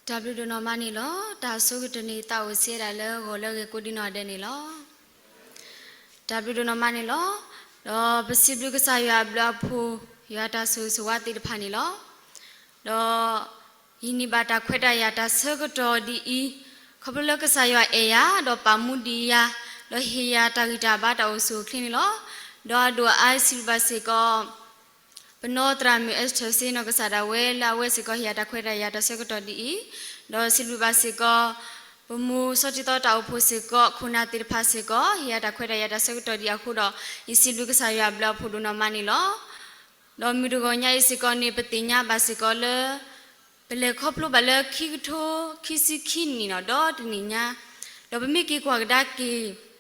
တၢ်ဘျုးဒိၣ်နီၢ်မးန့ၣ်လီၤ. တၢ်ဆိကတၢၢ်န့ၣ် သးအိၣ်ဆံးဒၣ်လၢဂီၤလၢအဂ့ၤကိးဒံနီၢ်ဒဲးန့ၣ်လီၤ. တၢ်ဘျုးဒိၣ်နီၢ်မးန့ၣ်လီၤ. ဒီးပစံးဘျုးကစၢ်ယွၤအဘျုးအဖှိၣ် ယွၤတၢ်ဆိၣ်ဂ့ၤဆိၣ်ဝါသ့ၣ်တဖၣ်န့ၣ်လီၤ. ဒီး ယန့ၢ်ဘၣ်တၢ်ခွဲးတၢ်ယာ်တၢ်ဆၢကတီၢ်ဒ်အံၤ, ခီဖျိလၢကစၢ်ယွၤအဲၣ်ယၤ ဒီးပာ်မူဒံးယၤ, ဒီးဟ့ၣ်ယၤတၢ်ဂံၢ်တၢ်ဘါတၢ်အိၣ်ဆူၣ်အိၣ်ချ့န့ၣ်လီၤ. ဒီးအဒိၣ်အါအံၤစံးဘျုးဘၣ်စ့ၢ်ကီး ပနီၢ်သရၣ်မုၣ် Esther စ့နီၢ်ကစၢ်ဒၣ်ဝဲလၢအဝဲစ့ၢ်ကီး ဟ့ၣ်ယၤတၢ်ခွဲးတၢ်ယာ်တၢ်ဆၢကတီၢ်ဒ်အံၤ, ဒီးစံးဘျုးဘၣ်စ့ၢ်ကီး ပမိၢ်စီၤတံၢ်သီတၢ်အိၣ်ဖှိၣ်စ့ၢ်ကီး ခိၣ်နၢ်သ့ၣ်တဖၣ်စ့ၢ်ကီး ဟ့ၣ်ယၤတၢ်ခွဲးတၢ်ယာ်တၢ်ဆၢကတီၢ်ဒ်အံၤအဃိဒီး ယစံးဘျုးကစၢ်ယွၤအဘျုးအဖှိၣ်ဒိၣ်နီၢ်မးန့ၣ်လီၤ. ဒီးမုၢ်တဂီၤညါအံၤစ့ၢ်ကီးန့ၣ် ပသ့ၣ်ညါဘၣ်စ့ၢ်ကီးလၢ ပလဲၤခီဖျိဘၣ်လၢခံကထိခံဆံခံနံၣ်နီၣ် ဒီတနံၣ်ညါ, ဒီးပမ့ၢ်က့ၤကွၢ်ကဒါက့ၤ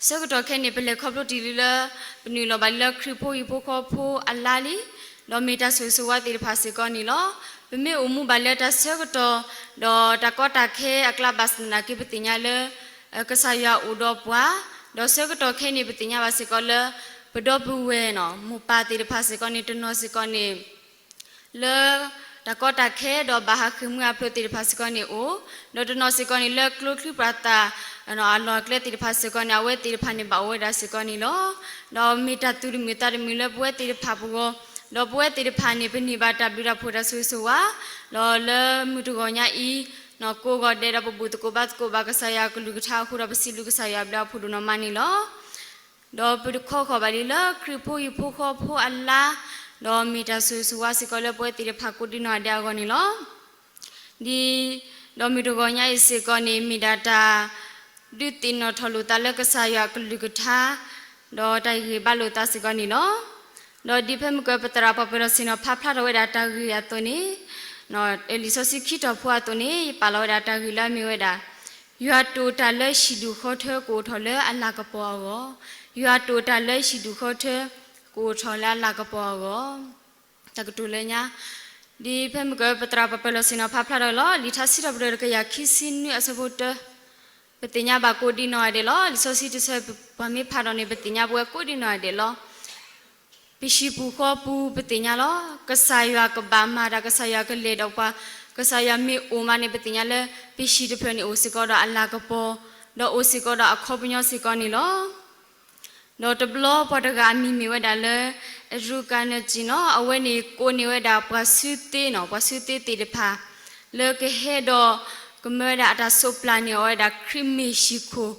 ဆၢကတီၢ်ခဲအံၤန့ၣ် ပလဲၤခီဖျိတ့ၢ်လံလၢ ပနုာ်လီၤဘၣ်လၢခရံာ်ဖိဟံၣ်ဖိဃီဖိအလါလံ, ဒီးမ့ၢ်တၢ်ဆိၣ်ဂ့ၤဆိၣ်ဝါသ့ၣ်တဖၣ်စ့ၢ်ကီးန့ၣ်လီၤ. ပမ့ၢ်အိၣ်မူဘၣ်လၢတၢ်ဆၢကတီၢ် ဒီးတၢ်ကီတၢ်ခဲအကျါဘၣ်ဆၣ်သနာ်က့ ပသ့ၣ်ညါလၢ ကစၢ်ယွၤအိၣ်ဒီးပှၤ, ဒီးဆၢကတီၢ်ခဲအံၤန့ၣ် ပသ့ၣ်ညါဘၣ်စ့ၢ်ကီးလၢ ပဒီပုၢ်ဝဲၢ်နီၣ် မိၢ်ပၢ်သ့ၣ်တဖၣ်စ့ၢ်ကီးန့ၣ် တနီၤစ့ၢ်ကီးန့ၣ် လၢ တၢ်ကီတၢ်ခဲ ဒီးဘၣ်ဟးဃ့ၢ်မှံဟးဖျိးသ့ၣ်တဖၣ်စ့ၢ်ကီးန့ၣ်အိၣ်, ဒီးတနီၤစ့ၢ်ကီးန့ၣ် လၢကျိချံမျိာ်သၣ် အလီၢ်အကျဲသ့ၣ်တဖၣ်စ့ၢ်ကီးန့ၣ် အဝဲသ့ၣ်တဖၣ်န့ၣ် ဘၣ်အိၣ်ဝဲဒၣ်စ့ၢ်ကီးန့ၣ်လီၤ. ဒီးမ့ၢ်တၢ်သူၣ်တမုာ်သးတမုာ်လၢပဝဲသ့ၣ်တဖၣ်ပဂီၢ်, ဒီးပဝဲသ့ၣ်တဖၣ်န့ၣ် ပန့ၢ်ဘၣ်တၢ်ဘျုးတၢ်ဖှိၣ်တၢ်ဆိၣ်ဂ့ၤဆိၣ်ဝါ, ဒီးလၢမုၢ်တဂီၤညါအံၤ ကိးဂီၤဒဲးဒီးပဘူၣ်သကိးဘါသကိးဘၣ်ကစၢ်ယွၤအကလုၢ်ကထါအဃိဒီး ပစံးဘျုးကစၢ်ယွၤအဘျုးအဖှိၣ်ဒိၣ်နီၢ်မးန့ၣ်လီၤ. ဒီးပတခီဃီၤဘၣ်လံလၢခရံာ်ဖိဟံၣ်ဖိဃီဖိအလါ, ဒီးမ့ၢ်တၢ်ဆိၣ်ဂ့ၤဆိၣ်ဝါစ့ၢ်ကီးလၢပဝဲသ့ၣ်တဖၣ်ကိးဒံနီၢ်ဒဲးအဂီၢ်န့ၣ်လီၤ. ဒ်, ဒီးမုၢ်တဂီၤညါအံၤစ့ၢ်ကီးန့ၣ် မ့ၢ်ဒၣ်တၢ် ဒုးသ့ၣ်နီၣ်ထီၣ်လိာ်သးလၢကစၢ်ယွၤအကလုၢ်ကထါ, ဒီးတၢ်ဟ့ၣ်ဂံၢ်ဟ့ၣ်ဘါလိာ်သးစ့ၢ်ကီးန့ၣ်လီၤ. ဒီးဒ်ဖဲမုၢ်ကပသရၣ်ပှၤပၢၤလီၢ်ဆ့ၣ်နီၤဖးဖျါထီၣ်ဝဲဒၣ်တၢ်ဂ့ၢ်အသိးန့ၣ်, လံာ်စီဆှံခံတီၢ်ဖိအသိးန့ၣ် ယပာ်လီၤဝဲဒၣ်တၢ်ဂ့ၢ်လၢအမ့ၢ်ဝဲဒၣ်, ယွၤတိာ်တၢ်လၢဟံၣ်ဒူၣ်ဃီထၢကအိၣ်ထီၣ်လၢအလၤကပီၤအဂီၢ်, ယွၤတိာ်တၢ်လၢဟံၣ်ဒူၣ်ဃီထၢ ကအိၣ်ထီၣ်လၢအလၤကပီၤအဂီၢ် တကတိၤလၢညါ, ဒ်ဖဲမုၢ်ကပသရၣ်ပှၤပၢၤလီၢ်ဆ့ၣ်နီၤဖးဖျါထီၣ်လီၤ. လံာ်ထါစံးထီၣ်ပတြၢၤတကယၤခံဆံနွံအဆၢဖိတၢ, ပသ့ၣ်ညါဘၣ်ကိးဒံနီၢ်ဒဲးလီၤ. လံာ်စီဆှံတဆၢပှၤမ့ၢ်ဖးဒီးန့ၣ် ပသ့ၣ်ညါပဝဲကိးဒံနီၢ်ဒဲးလီၤ. ပဟံၣ်ပူၤဃီပူၤပသ့ၣ်ညါလီၤ. ကစၢ်ယွၤကဘၣ်မၤတၢ် ကစၢ်ယွၤကလဲၤဒီးပှၤ, ကစၢ်ယွၤမ့ၢ်အိၣ်မးန့ၣ် ပသ့ၣ်ညါလၢ ပဟံၣ်တဖျၢၣ်န့ၣ်အိၣ်စ့ၢ်ကီးဒီးအလၤကပီၤ, ဒီးအိၣ်စ့ၢ်ကီးဒီးအခီပညီစ့ၢ်ကီးန့ၣ်လီၤ. ဒီးတဘျီပှၤတဂၤအမံၤမ့ၢ်ဝဲဒၣ်လၢ အရူကၤနၢၣ်ကံနီၤ အဝဲန့ၣ်ကိးန့ၢ်ဝဲဒၣ်ပှၤစုသ့နီၤ ပှၤစုသ့သ့ၣ်တဖၣ် လၢကဟဲဒီး ကမၢဝဲဒၣ်အတၢ်စိးပျၢ်န့ၢ်အီၤဝဲဒၣ်ခရံာ်မ့ၢ်ဟံၣ်ခိၣ်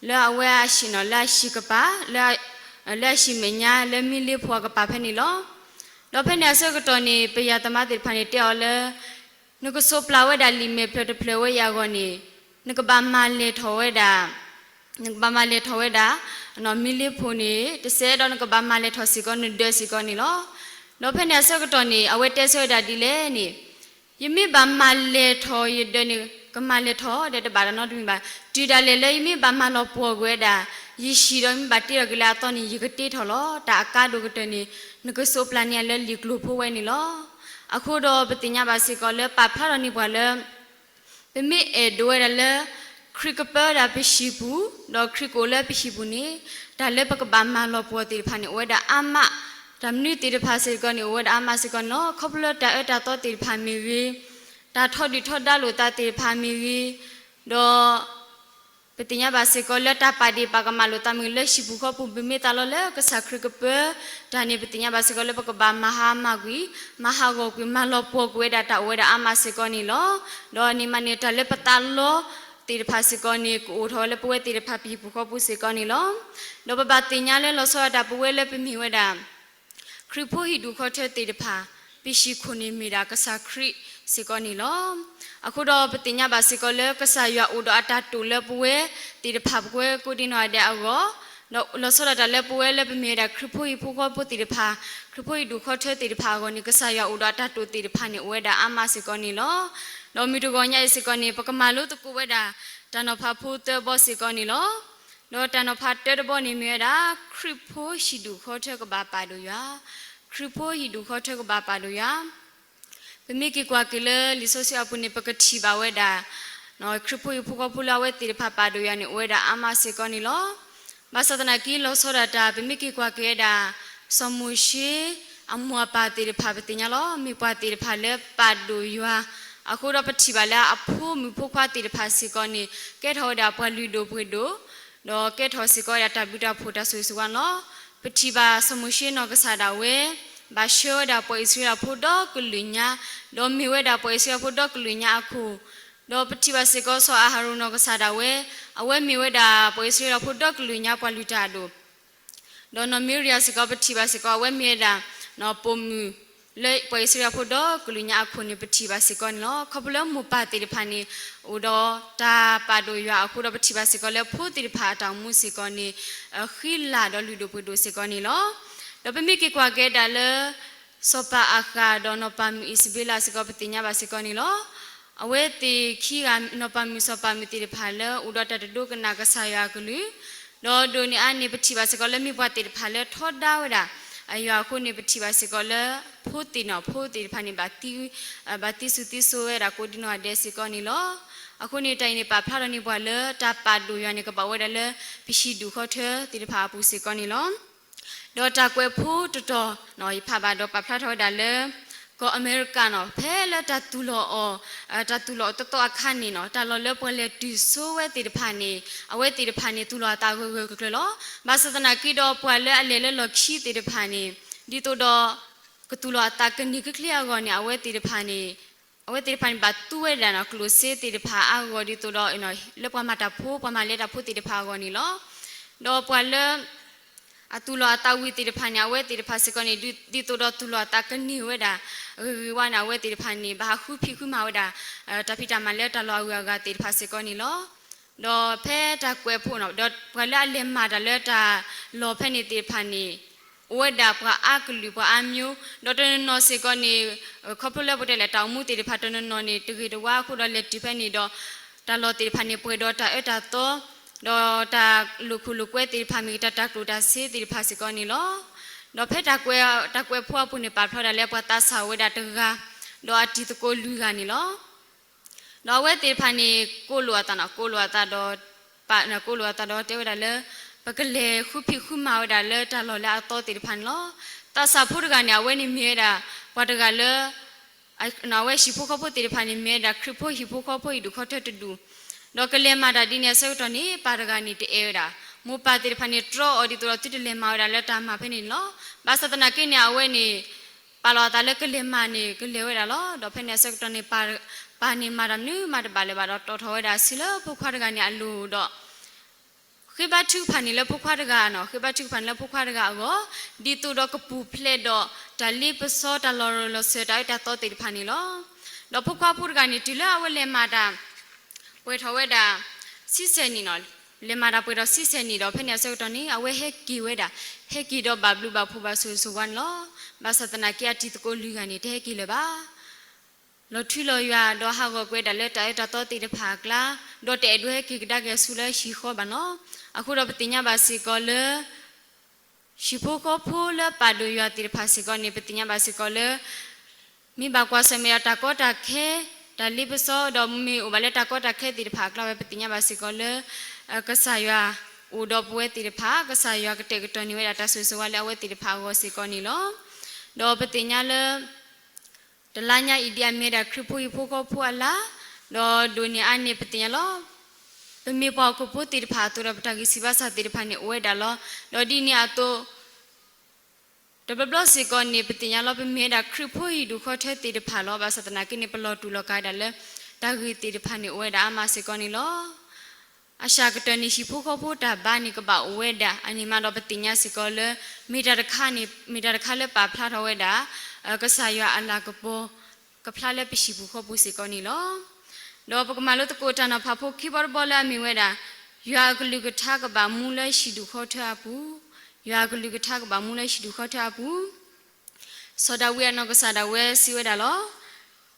လၢအဝဲအဟံၣ်နီၤ လၢအဟံၣ်ကပၤ လၢအဟံၣ်မဲာ်ညါ လၢမံလ့ဖိအကပၤဖဲန့ၣ်လီၤ. ဒီးဖဲန့ၣ်အဆၢကတီၢ်န့ၣ် ပယၤသမါသ့ၣ်တဖၣ်န့ၣ်တဲအီၤလၢ နကစိးပျၢ်ဝဲဒၣ်လံာ်မဲာ်ဖျၢၣ်တဖျၢၣ်ဝဲအံၤအဂီၢ်န့ၣ် နကဘၣ်မၤလဲၢ်ထီၣ်ဝဲဒၣ် နကဘၣ်မၤလဲၢ်ထီၣ်ဝဲဒၣ် မံလ့ဖိန့ၣ် တစဲးဒီးနကဘၣ်မၤလဲၢ်ထီၣ်စ့ၢ်ကီးနဒၢးစ့ၢ်ကီးန့ၣ်လီၤ. ဒီးဖဲန့ၣ်အဆၢကတီၢ်န့ၣ် အဝဲတဲဆၢဝဲဒၣ်ဒ်လဲၣ်န့ၣ် ယမ့ၢ်ဘၣ်မၤလဲၢ်ထီၣ်ယဒၢးန့ၣ် ကမၤလဲၢ်ထီၣ်ဒီးတဘၣ်ဒီးနီတမံၤဘၣ်. တုၤဒၣ်လဲာ်လၢယမ့ၢ်ဘၣ်မၤလီၤပှီၢ်ကွံာ်ဝဲဒၣ် ယဟံၣ်ဒီးယမ့ၢ်ဘၣ်တ့ထီၣ်က့ၤလၢအသီန့ၣ် ယကတ့ထီၣ်လီၤ. တၢ်အကါဒိၣ်ကတၢၢ်န့ၣ် နကစိးပျၢ်န့ၢ်လၢလံာ်ကျိၤဖိဝဲန့ၣ်လီၤ. အဃိဒီးပသ့ၣ်ညါဘၣ်စ့ၢ်ကီးလၢပာ်ဖျါထီၣ်န့ၢ်ပှၤလၢ ပမ့ၢ်အဲၣ်ဒိးဝဲဒၣ်လၢ ခရံာ်ကပၢဝဲဒၣ်ပဟံၣ်ပူၤ ဒီးခရံာ်ကအိၣ်လၢပဟံၣ်ပူၤန့ၣ် တၢ်လၢပကဘၣ်မၤလီၤပှီၢ်သ့ၣ်တဖၣ်န့ၣ် အိၣ်ဝဲဒၣ်အါမး, တၢ်မနုၤသ့ၣ်တဖၣ်စ့ၢ်ကီးန့ၣ် အိၣ်ဝဲဒၣ်အါမးစ့ၢ်ကီးန့ၣ်လီၤ. ခီဖျိလၢတၢ်အၢတၢ်သီသ့ၣ်တဖၣ်မ့ၢ်ဂ့ၤ, တၢ်ထီဒုၣ်ထီဒါလိာ်သးသ့ၣ်တဖၣ်မ့ၢ်ဂ့ၤ, ဒီး ပသ့ၣ်ညါဘၣ်စ့ၢ်ကီးလၢတၢ်ပာ်ဒ့ၣ်ပာ်ကမၣ်လိာ်သးမ့ၢ်ဂ့ၤ လၢဟံၣ်ပူၤဃီပူၤ ပမ့ၢ်သးလီလၢကစၢ်ခရံာ်ကပၢ တၢ်န့ၣ် ပသ့ၣ်ညါဘၣ်စ့ၢ်ကီးလၢပကဘၣ်မၤဟါမၢ်ကွံာ် မၤဟးဂီၤကွံာ် မၤလီၤပှီၢ်ကွံာ်ဝဲဒၣ်တၢ်အိၣ်ဝဲဒၣ်အါမးစ့ၢ်ကီးန့ၣ်လီၤ. ဒီးန့ၣ်မးန့ၣ် တၢ်လၢပသးလီသ့ၣ်တဖၣ်စ့ၢ်ကီးန့ၣ် ကအိၣ်ထီၣ်ဝဲလၢပဝဲသ့ၣ်တဖၣ်ပဟံၣ်ပူၤဃီပူၤစ့ၢ်ကီးန့ၣ်လီၤ. ဒီးပဘၣ်သ့ၣ်ညါလၢလီၤဆီဒၣ်တၢ်ပဝဲလၢပမ့ၢ်ဝဲဒၣ် ခရံာ်ဖိဟံၣ်ဒူၣ်ဃီထၢသ့ၣ်တဖၣ် ပဟံၣ်ခိၣ်န့ၣ်မ့ၢ်ဒၣ်ကစၢ်ခရံာ်စ့ၢ်ကီးန့ၣ်လီၤ. အဃိဒီးပသ့ၣ်ညါဘၣ်စ့ၢ်ကီးလၢကစၢ်ယွၤအိၣ်ဒီးအတၢ်တိာ်လၢပဝဲသ့ၣ်တဖၣ် ပဝဲကိးဒံနီၢ်ဒဲးအဂီၢ်, ဒီးလီၤဆီဒၣ်တၢ်လၢပဝဲလၢပမ့ၢ်ဝဲဒၣ်ခရံာ်ဖိဟံၣ်ဖိဃီဖိသ့ၣ်တဖၣ်, ခရံာ်ဖိဟံၣ်ဒူၣ်ဃီထၢသ့ၣ်တဖၣ်အဂီၢ်န့ၣ် ကစၢ်ယွၤအိၣ်ဒီးအတၢ်တိာ်သ့ၣ်တဖၣ်န့ၣ် အိၣ်ဝဲဒၣ်အါမးစ့ၢ်ကီးန့ၣ်လီၤ. ဒီးမုၢ်တဂီၤညါအံၤစ့ၢ်ကီးန့ၣ် ပကမၤလိသကိးဝဲဒၣ် တၢ်နီၤဖးဖိသၢဘီစ့ၢ်ကီးန့ၣ်လီၤ. ဒီးတၢ်နီၤဖးတၢတဘီန့ၣ်မ့ၢ်ဝဲဒၣ် ခရံာ်ဖိဟံၣ်ဒူၣ်ဃီထၢကဘၣ်ပာ်ဒိၣ်ယွၤ, ခရံာ်ဖိဟံၣ်ဒူၣ်ဃီထၢကဘၣ်ပာ်ဒိၣ်ယွၤ ပမ့ၢ်က့ၤကွၢ်က့ၤလၢလံာ်စီဆှံအပူၤန့ၣ် ပကထံၣ်ဘၣ်ဝဲဒၣ် ခရံာ်ဖိဟံၣ်ဖိဃီဖိလၢအဝဲသ့ၣ်တဖၣ်ပာ်ဒိၣ်ယွၤန့ၣ် အိၣ်ဝဲဒၣ်အါမးစ့ၢ်ကီးန့ၣ်လီၤ. ဘၣ်ဆၣ်သနာ်က့ လီၤဆီဒၣ်တၢ် ပမ့ၢ်က့ၤကွၢ်က့ၤဝဲဒၣ် စီၤမိၤၡ့ အမိၢ်အပၢ်သ့ၣ်တဖၣ် ပသ့ၣ်ညါလီၤ. မ့ၢ်ပှၤသ့ၣ်တဖၣ်လၢပာ်ဒိၣ်ယွၤ အဃိဒီးပထံၣ်ဘၣ်လၢအဖိမုၣ်ဖိခွါသ့ၣ်တဖၣ်စ့ၢ်ကီးန့ၣ် ကဲထီၣ်ဝဲဒၣ်ပှၤလုၢ်ဒိၣ်ပှ့ၤဒိၣ်, ဒီးကဲထီၣ်စ့ၢ်ကီးဝဲဒၣ်တၢ်ဘျုးတၢ်ဖှိၣ်တၢ်ဆိၣ်ဂ့ၤဆိၣ်ဝါန့ၣ်လီၤ. ပထံၣ်ဘၣ်စီၤမိၤၡ့နီၢ်ကစၢ်ဒၣ်ဝဲ ဘၣ်ဆှၢဝဲဒၣ်ပှၤအံၣ်စရ့လးဖိဒီကလုာ်ညါ, ဒီးမ့ၢ်ဝဲဒၣ်ပှၤအံၣ်စရ့လးဖိဒီကလုာ်ညါအခိၣ်, ဒီးပထံၣ်ဘၣ်စ့ၢ်ကီးစီၤအၤဟရိၣ်နီၢ်ကစၢ်ဒၣ်ဝဲ အဝဲမ့ၢ်ဝဲဒၣ်ပှၤအံၣ်စရ့လးဖိဒီကလုာ်ညါပှၤလုၢ်တၢ်အဒိၣ် ဒီးနီၢ်မံရယၤစ့ၢ်ကီး ပထံၣ်ဘၣ်စ့ၢ်ကီး အဝဲမ့ၢ်ဝဲဒၣ် ပိာ်မုၣ်လၢပှၤအံၣ်စရ့လးဖိဒီကလုာ်ညါအခိၣ်န့ၣ် ပထံၣ်ဘၣ်စ့ၢ်ကီးန့ၣ်လီၤ. ခီဖျိလၢမိၢ်ပၢ်သ့ၣ်တဖၣ်န့ၣ် အိၣ်ဒီးတၢ်ပာ်ဒိၣ်ယွၤအဃိဒီး ပထံၣ်ဘၣ်စ့ၢ်ကီးလၢဖိသ့ၣ်တဖၣ်အတၢ်အိၣ်မူစ့ၢ်ကီးန့ၣ် ဃံလၤဒီးလုၢ်ဒိၣ်ပှ့ၤဒိၣ်စ့ၢ်ကီးန့ၣ်လီၤ. ဒီးပမ့ၢ်က့ၤကွၢ်က့ၤဒၣ်လၢ စီၤပၤအၤဃးဒီးနီၢ်ပၤမုၣ်အံၣ်စဘ့လးစ့ၢ်ကီး ပသ့ၣ်ညါဘၣ်စ့ၢ်ကီးန့ၣ်လီၤ. အဝဲသ့ၣ်ခံဂၤ နီၢ်ပၤမုၣ်စီၤပၤမုၣ်သ့ၣ်တဖၣ်လၢ အိၣ်ဒီးတၢ်တဒိကနၣ်ကစၢ်ယွၤအကလုၢ်, ဒီးဒိၣ်န့ၢ်အါန့ၣ် ပထံၣ်ဘၣ်စ့ၢ်ကီးလၢမ့ၢ်ပှၤသ့ၣ်တဖၣ်လၢထီဒါဝဲဒၣ် အယွၤအဃိန့ၣ် ပထံၣ်ဘၣ်စ့ၢ်ကီးလၢ ဖိသ့ၣ်နီၣ်ဖိသ့ၣ်တဖၣ်န့ၣ် ဘၣ်သံ ဘၣ်သံစူၤသံစိဝဲဒၣ်ကိးဒံနီၢ်ဂၤဒဲးစ့ၢ်ကီးန့ၣ်လီၤ. အဃိန့ၣ် တၢ်အံၤန့ၣ် ပာ်ဖျါထီၣ်န့ၢ်ပှၤလၢတၢ်ပာ်ဒိၣ်ယွၤန့ၣ် ကဘၣ်အိၣ်ဝဲဒၣ်လၢ ပဟံၣ်ဒူၣ်ဃီထၢသ့ၣ်တဖၣ်အပူၤစ့ၢ်ကီးန့ၣ်လီၤ. ဒီးတၢ်ကွဲးဖိတတီၤ ယဖးဘၣ်ဒီးပာ်ဖျါထီၣ်ဝဲဒၣ်လၢ ကီၢ်အမဲရကၤန့ၣ် ဖဲလၢတၢ်သူၣ်လီၤအီၤ တၢ်သူၣ်လီၤအီၤတီတီအခါန့ၣ်န့ၣ် တၢ်လီၢ်လၢပှၤလဲၤတုၤဆိဝဲသ့ၣ်တဖၣ်န့ၣ် အဝဲသ့ၣ်တဖၣ်န့ၣ် သူၣ်လီၤအသးဂၢၢ်ဂၢၢ်ကျၢၤကျၢၤလီၤ. ဘၣ်ဆၣ်သနာ်က့ဒီး ပှၤလၢအလဲၤလၢလီၢ်ခံသ့ၣ်တဖၣ်န့ၣ် ဒ်သိးဒီး ကသူၣ်လီၤအသးကန့ၢ်ချ့ချ့အဂီၢ်န့ၣ် အဝဲသ့ၣ်တဖၣ်န့ၣ် အဝဲသ့ၣ်တဖၣ်န့ၣ် ဘၣ်သူဝဲဒၣ်န့ၣ် ကျိၣ်စ့သ့ၣ်တဖၣ်အါဂီၢ် ဒ်သိးဒီး လၢပှၤမၤတၢ်ဖိ ပှၤမၤလဲတၢ်ဖိသ့ၣ်တဖၣ်အဂီၢ်န့ၣ်လီၤ. ဒီးပှၤလၢ အသူၣ်လီၤအသးဝံၤသ့ၣ်တဖၣ်န့ၣ် အဝဲသ့ၣ်တဖၣ်စ့ၢ်ကီးန့ၣ် ဒ်သိးဒီးသူၣ်လီၤအသးကန့ၢ်ဝဲဒၣ် ဂ့ၤဂ့ၤဝါန့ၣ် အဝဲသ့ၣ်တဖၣ်န့ၣ် ဘၣ်ဟးဃုဖံးဃုမၤဝဲဒၣ် တၢ်ဖံးတၢ်မၤလၢတၢ်လီၢ်အဂုၤအဂၤသ့ၣ်တဖၣ်စ့ၢ်ကီးန့ၣ်လီၤ. ဒီးဖဲတၢ်ကွဲးဖိန့ၣ် ဒီးပှၤလၢအလဲၤမၤတၢ်လၢတၢ်လီၢ်ဖဲန့ၣ်သ့ၣ်တဖၣ်န့ၣ် အိၣ်ဝဲဒၣ်ပှၤအါကလုာ်ပှၤအါမျိုး, ဒီးတနီၤနီၤစ့ၢ်ကီးန့ၣ် ခီဖျိလၢပတဲလဲၣ် တၢ်အိၣ်မူသ့ၣ်တဖၣ်တနီၤနီၤန့ၣ် တဂ့ၤတဝါအဃိဒီးလဲၤတုၤဖဲန့ၣ်ဒီး တၢ်လီၢ်သ့ၣ်တဖၣ်န့ၣ် ပှဲၤဒီးတၢ်အၢတၢ်သီ ဒီးတၢ်လိာ်ခိၣ်လိာ်ကွဲသ့ၣ်တဖၣ် မ့ၢ်ကတၢၢ်တၢ်ကျိၣ်တၢ်စ့သ့ၣ်တဖၣ်စ့ၢ်ကီးန့ၣ်လီၤ. ဒီးဖဲတၢ်ကွဲး တၢ်ကွဲးဖိအပူၤန့ၣ် ပာ်ဖျါဒၣ်လၢပှၤသးစၢ်ဝဲဒၣ်တဂၤ ဒီးအတံၤသကိးလွံၢ်ဂၤန့ၣ်လီၤ. ဒီးအဝဲသ့ၣ်တဖၣ်န့ၣ် ကိးလိာ်အသးန့ၣ် ကိးလိာ်အသးဒီး ပာ် ကိးလိာ်အသးဒီးတဲဝဲဒၣ်လၢ ပကလဲၤဃုဖံးဃုမၤဝဲဒၣ်လၢတၢ်လီၢ်လၢအသီသ့ၣ်တဖၣ်န့ၣ်လီၤ. သးစၢ်ဖိတဂၤန့ၣ် အဝဲန့ၣ်မ့ၢ်ဝဲဒၣ် ပှၤတဂၤလၢ အဝဲဟံၣ်ဖိဃီဖိသ့ၣ်တဖၣ်န့ၣ် မ့ၢ်ဝဲဒၣ်ခရံာ်ဖိဟံၣ်ဖိဃီဖိအံၤဒူၣ်ခီထၢတဒူၣ်, ဒီးကလဲၤမၤတၢ်ဒ်န့ၣ်အဆၢကတီၢ်န့ၣ် ပၢ်တဂၤန့ၣ်တအဲၣ်ဝဲဒၣ်, မိၢ်ပၢ်သ့ၣ်တဖၣ်န့ၣ် တြီအီၤဒ်သိးဒီးသုတလဲၤမၤဝဲဒၣ်လၢတၢ်မၤဖဲန့ၣ်န့ၣ်လီၤ. ဘၣ်ဆၣ်သနာ်က့န့ၣ် အဝဲန့ၣ် ပာ်လီၤအသးလၢကလဲၤမၤန့ၣ် ကလဲၤဝဲဒၣ်လီၤ. ဒီးဖဲန့ၣ်အဆၢကတီၢ်န့ၣ် ပၢ် ပၢ်န့ၣ်မၤတၢ်မနုၤမၤတဘၣ်လၢၤဘၣ်ဒီး တီၣ်ထီၣ်ဝဲဒၣ်ဆံးလၢဖိခွါတဂၤန့ၣ်အလိၤဒီး ဃ့ဘါထုကဖၣ်န့ၣ်လၢဖိခွါတဂၤန့ၣ်, ဃ့ဘါထုကဖၣ်န့ၣ်လၢဖိခွါတဂၤအဂီၢ်, ဒ်သိးဒီးကပူၤဖျဲးဒီးတၢ်လ့ပစီတၢ်လီၤရၢၢ်လီၤစၢၤတၢ်အၢတၢ်သီသ့ၣ်တဖၣ်န့ၣ်လီၤ. ဒီးဖိခွါဖိတဂၤန့ၣ် တုၤလၢအဝဲလဲၤမၤတၢ် ပှဲၤထီၣ်ဝဲဒၣ် ဆံဆဲးနံၣ်န့ၣ်, လဲၤမၤတၢ်ပှဲၤထီၣ်ဆံဆဲးနံၣ်ဒီး ဖဲန့ၣ်အဆၢကတီၢ်န့ၣ် အဝဲဟဲက့ၤဝဲဒၣ်, ဟဲက့ၤဒီးဘၣ်ဘျုးဘၣ်ဖှိၣ်ဘၣ်ဆိၣ်ဂ့ၤဆိၣ်ဝါန့ၣ်လီၤ. ဘၣ်ဆၣ်သနာ်က့အတံၤသကိးလွံၢ်ဂၤန့ၣ် တဟဲက့ၤလၢၤဘၣ်. လီၤထူလီၤယွၤ ဒီးဟးဂီၤကွံာ်ဝဲဒၣ်လၢတၢ်အၢတၢ်သီသ့ၣ်တဖၣ်အကျါ, ဒီးတအဲၣ်ဒိးဟဲက့ၤကဒါက့ၤဆူလၢဟံၣ်ဃီဘၣ်န့ၣ်လီၤ. အဃိဒီးပသ့ၣ်ညါဘၣ်စ့ၢ်ကီးလၢ ဟံၣ်ဖိဃီဖိလၢပာ်ဒိၣ်ယွၤသ့ၣ်တဖၣ်စ့ၢ်ကီးန့ၣ် ပသ့ၣ်ညါဘၣ်စ့ၢ်ကီးလၢ မ့ၢ်ဘၣ်ကွၢ်ဆၢၣ်မဲာ်ဒီးတၢ်ကီတၢ်ခဲ, တၢ်လ့ပစီ ဒီးမ့ၢ်အိၣ်ဘၣ်လၢတၢ်ကီတၢ်ခဲသ့ၣ်တဖၣ်အကျါဝဲ ပသ့ၣ်ညါဘၣ်စ့ၢ်ကီးလၢ ကစၢ်ယွၤအိၣ်ဒီးပဝဲသ့ၣ်တဖၣ်, ကစၢ်ယွၤကတဲာ်ကတီၤန့ၢ်ဝဲဒၣ်တၢ်ဆိၣ်ဂ့ၤဆိၣ်ဝါလၢအဝဲသ့ၣ်တဖၣ်အဂီၢ်စ့ၢ်ကီးန့ၣ်လီၤ. ဒီးပသ့ၣ်ညါလၢ တလါညါအံၤဒ်အမ့ၢ်ဝဲဒၣ်ခရံာ်ဖိဟံၣ်ဖိဃီဖိအလါ, ဒီးဒိၣ်န့ၢ်အါန့ၢ်ပသ့ၣ်ညါလီၤ. ပမ့ၢ်ပှၤဟီၣ်ခိၣ်ဖိသ့ၣ်တဖၣ်အသိးဒီး ပတၢ်ဂံၢ်စၢ်ဘါစၢ်သ့ၣ်တဖၣ်န့ၣ်အိၣ်ဝဲဒၣ်လီၤ. ဒီးဒ်န့ၣ်အသိး တဘျီဘျီစ့ၢ်ကီးန့ၣ် ပသ့ၣ်ညါလီၤ ပမ့ၢ်ဝဲဒၣ်ခရံာ်ဖိဟံၣ်ဒူၣ်ဃီထၢသ့ၣ်တဖၣ်လီၤ. ဘၣ်ဆၣ်သနာ်က့န့ၣ် ပလီၤတူာ်လီၤကာ်ဝဲဒၣ်လၢ တၢ်ဂ့ၢ်သ့ၣ်တဖၣ်န့ၣ်အိၣ်ဝဲဒၣ်အါမးစ့ၢ်ကီးန့ၣ်လီၤ. အစှၤကတၢၢ်န့ၣ် ဟံၣ်ဖိဃီဖိတၢ်ဘါန့ၣ်ကဘၣ်အိၣ်ဝဲဒၣ် အန့ၣ်မးဒီးပသ့ၣ်ညါစ့ၢ်ကီးလၢ မ့ၢ်တၢ်တခါန့ၣ် မ့ၢ်တၢ်တခါလၢပာ်ဖျါထီၣ်ဝဲဒၣ် ကစၢ်ယွၤအလၤကပီၤ ကဖျါလၢပဟံၣ်ပူၤဃီပူၤစ့ၢ်ကီးန့ၣ်လီၤ. ဒီးပကမၤလိသကိးတၢ်နီၤဖးဖိခံဘီတဘီလၢအမ့ၢ်ဝဲဒၣ် ယွၤအကလုၢ်ကထါကဘၣ်မူလၢဟံၣ်ဒူၣ်ဃီထၢအပူၤ, ယွၤအကလုၢ်ကထါကဘၣ်မူလၢဟံၣ်ဒူၣ်ဃီထၢအပူၤ စီၤဒၤဝံးအနီၢ်ကစၢ်ဒၣ်ဝဲစံးဝဲဒၣ်လီၤ.